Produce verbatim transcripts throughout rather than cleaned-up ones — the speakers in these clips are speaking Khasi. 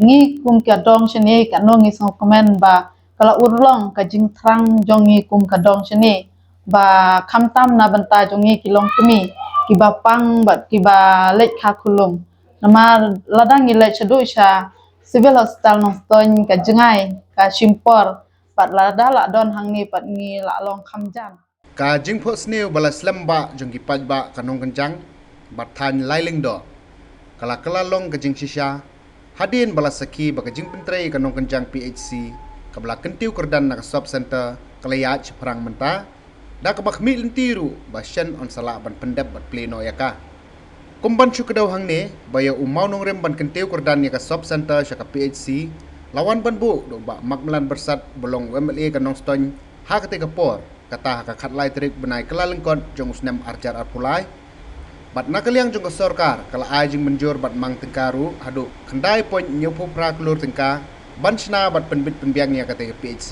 Ngi kum ka dong shane, kano ngi sngewkmen ba ka la urlong ka jingthrang jong ngi kum ka dong shane, ba khamtam na bynta jong ngi ki longkmie kiba pang bad kiba leit kha khulum. Namar lada ngi leit shaduh sha Civil Hospital Nongstoiñ, ka jngai ka shim por, bad lada la don hangne pat ngi la long kham jan. Ka jingphohsniew ba la slem bah jong ki paidbah ka Nongkynjang bad thaiñ Lailiangdoh ka la kylla long ka jingshisha hadien ba la sakhi ba ka jingpyntrei ka Nongkynjang P H C kaba la kyntiew kyrdan na ka Sub Centre ka la ïaid shaphrang mynta, da kaba khmih lynti ruh ba shen yn sa lah ban pyndep bad plie noh ïa ka. Kum ban shu kdew hangne ba ïa u mawnongrim ban kyntiew kyrdan ïa ka Sub Centre sha ka P H C, la wan ban buh da u Bah Macmillan Byrsat ba long u M L A ka Nongstoiñ ha katei ka por, kata ha ka khatlai tarik bnai Kyllalyngkot jong u snem arhajar arphew lai. Bad na ka liang jong ka sorkar ka la ai jingmynjur bad mang tyngka ruh haduh khyndai point hynñiewphew phra klur tyngka ban shna bad pynbit pynbiang ïa katei ka P H C.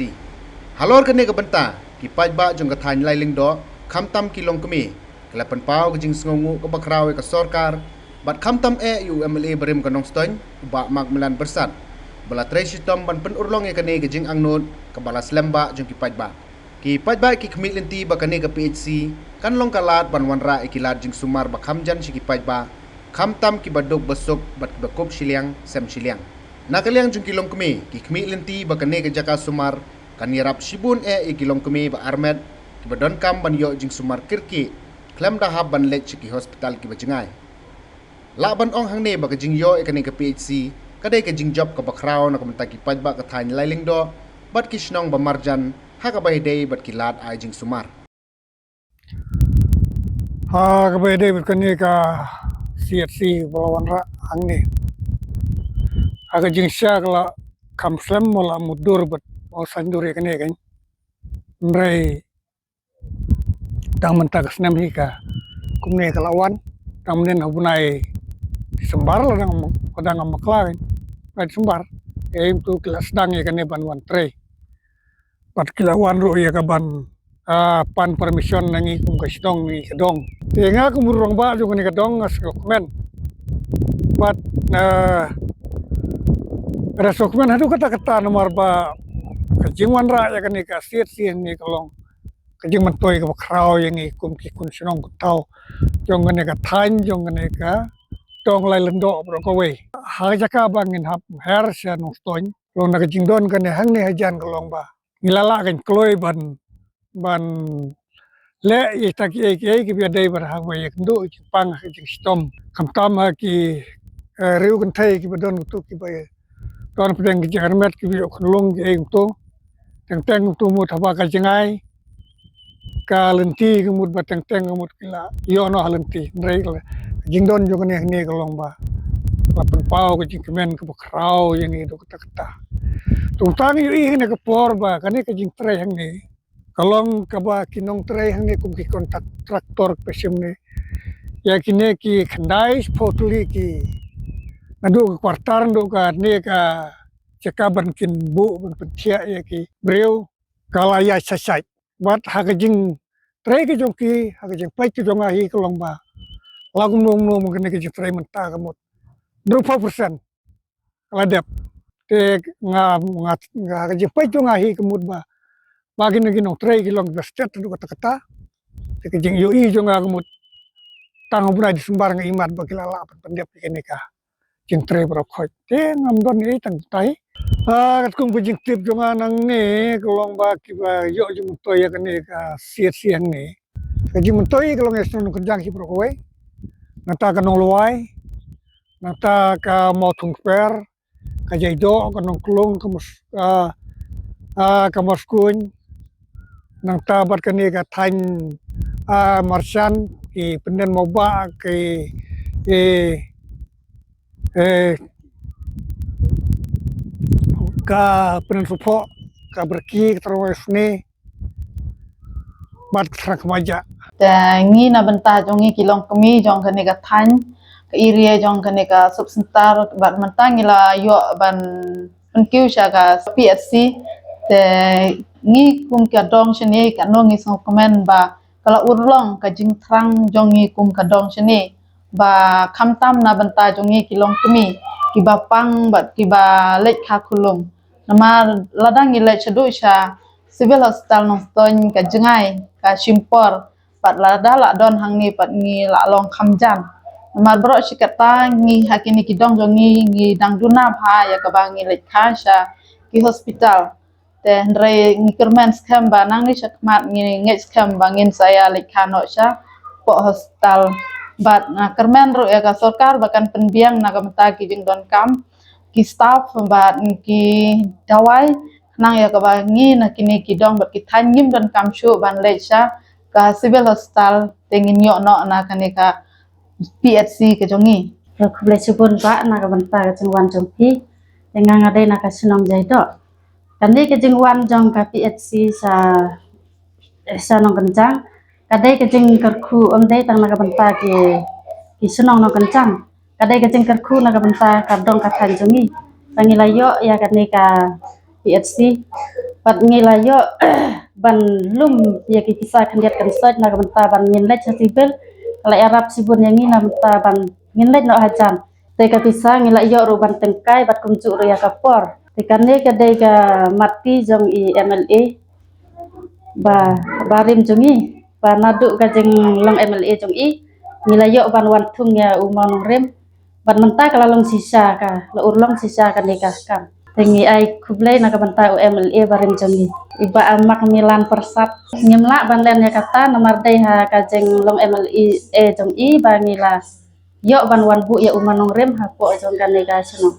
Halor kane ka bynta, ki paidbah jong ka thaiñ Lailiangdoh, khamtam ki longkmie, ki la pynpaw ka jingsngewnguh kaba khraw ïa ka sorkar bad khamtam eh ïa u M L A barim ka Nongstoiñ, u Bah Macmillan Byrsat, ba la trei shitom ban pynurlong ïa kane ka jingangnud kaba la slem bah jong ki paidbah. Ki paidbah ki khmih lynti ba kane ka P H C kan long ka lad ban wanrah ïa ki lad jingsumar ba kham jan sha ki paidbah, khamtam kiba duk ba suk bad kiba kup shiliang sem shiliang. Na ka liang jong ki longkmie, ki khmih lynti ba kane ka jaka sumar kan ïarap shibun eh ïa ki longkmie ba armet kiba donkam ban ïoh jingsumar kyrkieh khlem da hap ban leit sha ki hospital kiba jngai. Lah ban ong hangne ba ka jingïoh ïa kane ka P H C ka dei ka jingjop kaba khraw na ka bynta ki paidbah ka thaiñ Lailiangdoh bad ki shnong ba marjan ha kaba ïadei bad ki lad ai jingsumar. Ha kaba ïadei bad kane ka C H C ba la wanrah hangne, ha ka jingshisha ka la kham slem, ma la mutdur bad ma la saiñdur ïa kane kan. Hynrei tang mynta ka snem hi ka kumne ka la wan, tang mynnin ha u bnai December la dang, la dang bakla kan, bnai December. Ïa, ym tu ki la sdang ïa kane ban wan trei. Bad ki la wan ruh ïa ka ban, ah, pan permission na ngi kum ka shnong, ngi ka dong. Te nga kum u rangbah jong kane ka dong nga sngewkmen. Bad, ah, nga sngewkmen haduh katta katta namar ba ka jingwanrah ïa kane ka C H C hangne ka long ka jingmyntoi kaba khraw ïa ngi kum ki khun shnong khun thaw jong kane ka thaiñ, jong kane ka dong Lailiangdoh baroh kawei. Ha ka jaka ba ngin hap her sha Nongstoiñ, long na ka jingdon kane hangne hajan ka long ba ngi la lah kan kloi ban, ban leh ïa kita kiei kiei kiba ïadei bad ha kaba ïakynduh jingpang ha ka jingshitom. Khamtam ha ki, eh, riew kynthei kiba don utu kiba don pdeng ka jingïarmet kiba ïoh khunlung kiei utu. Teng teng utu mut haba ka jngai ka lynti ka mut ba teng teng ka mut ki la ïoh noh ha lynti. Hynrei ka la, ka jingdon jong kane hangne ka long ba ka la pynpaw ka jingkmen kaba khraw ïa ngi haduh katta katta. Tang tang ïohi hangne ka por ba kane ka jingtrei hangne ka long kaba ki nongtrei hangne kum ki contractor kaba shim ne ïa kine ki khyndai shiphew tylli ki, naduh ka quarter naduh kane ka jaka ban kin buh ban pynthiah ïa ki briew ka la ïaid shait shait. Bad ha ka jingtrei ka jong ki, ha ka jingpeit ka jong nga hi ka long ba la kumno kumno ma kane ka jingtrei mynta ka mut hynriewphew percent ka la dep. Te nga, nga, nga ha ka jingpeit jong nga hi ka mut ba, ba kine ki nongtrei ki long kiba stet haduh katta katta. Te ka jingïohi jong nga ka mut tang ha u bnai December nga imat ba ki la lah ban pyndep ïa kane ka jingtrei baroh khoit. Te ngam don ei tang tai. Ah, katkum ka jingtip jong nga nangne ka long ba kiba ïoh jingmyntoi ïa kane ka C H C hangne, ka jingmyntoi ka long ïa shnong Nongkynjang hi baroh kawei. Nangta ka Nonglwai, nangta ka Mawthungkper, ka Jaidoh, ka Nongklung, ka Mas-, ah, ah, ka Maskun, nangta bad kane ka thaiñ, ah, Marsan, ki Pyndem Mawbah, ki, eh, eh, ka Pyndem Sohphoh, ka Byrki, ka Tyrwa Sne, bad ka Thrang Khmajah. Te ngi na bynta jong ngi ki longkmie jong kane ka thaiñ, ka area jong kane ka sub centre, bad mynta ngi la ïoh ban pynkiew sha ka P H C. Te ngi kum ka dong shane, kano ngi sngewkmen ba ka la urlong ka jingthrang jong ngi kum ka dong shane, ba khamtam na bynta jong ngi ki longkmie, kiba pang bad kiba leit kha khulum. Namar lada ngi leit shaduh sha Civil Hospital Nongstoiñ ka jngai ka shim por bad lada la don hangne pat ngi la long kham jan. Namar baroh shi katta ngi ha kine ki dong jong ngi ngi dang duna bha ïa kaba ngi leit kha sha ki hospital. Te hynrei ngi kyrmen skhem ba nangne sha khmat ngi ngeit skhem ba ngin sa ïa leit kha noh sha poh hospital. Bad nga kyrmen ruh ïa ka sorkar ba kan pynbiang na ka bynta ki jingdonkam ki staff bad ki dawai, khnang ïa kaba ngi na kine ki dong bad ki thaiñ ngim donkam shuh ban leit sha ka civil hospital, te ngin ïoh noh na kane ka P H C ka jong ngi. Khublei shibun bah na ka bynta ka jingwan jong phi. Te nga nga dei na ka shnong Jaidoh. Kane ka jingwan jong ka P H C sha, sha Nongkynjang ka dei ka jingkyrkhu, ym dei tang na ka bynta ki, ki shnong Nongkynjang. Ka dei ka jingkyrkhu na ka bynta ka dong ka thaiñ jong ngi. Tang ngi la ïoh ïa kane ka P H C bad ngi la ïoh ban lum ïa ki pisa khyndiat khynsoit na ka bynta ban ngin leit sha civil. Ka la ïarap shibun ïa ngi na bynta ban ngin leit noh hajan. Te ka pisa ngi la ïoh ruh ban tyngkai bad kumjuh ruh ïa ka por. Te kane ka dei ka mati jong i M L A ba, ba rim jong i, ba naduh ka jinglong M L A jong i ngi la ïoh ban wan thung ïa u mawnongrim. Bad mynta ka la long shisha ka, la urlong shisha kane ka kam. Te ngi ai khublei na ka bynta u M L A ba rim jong i, i Bah Makmilan Persat. Ngim lah ban len ïa kata namar dei ha ka jinglong M L A jong i ba ngi la ïoh ban wan buh ïa u mawnongrim hapoh jong kane ka shnong.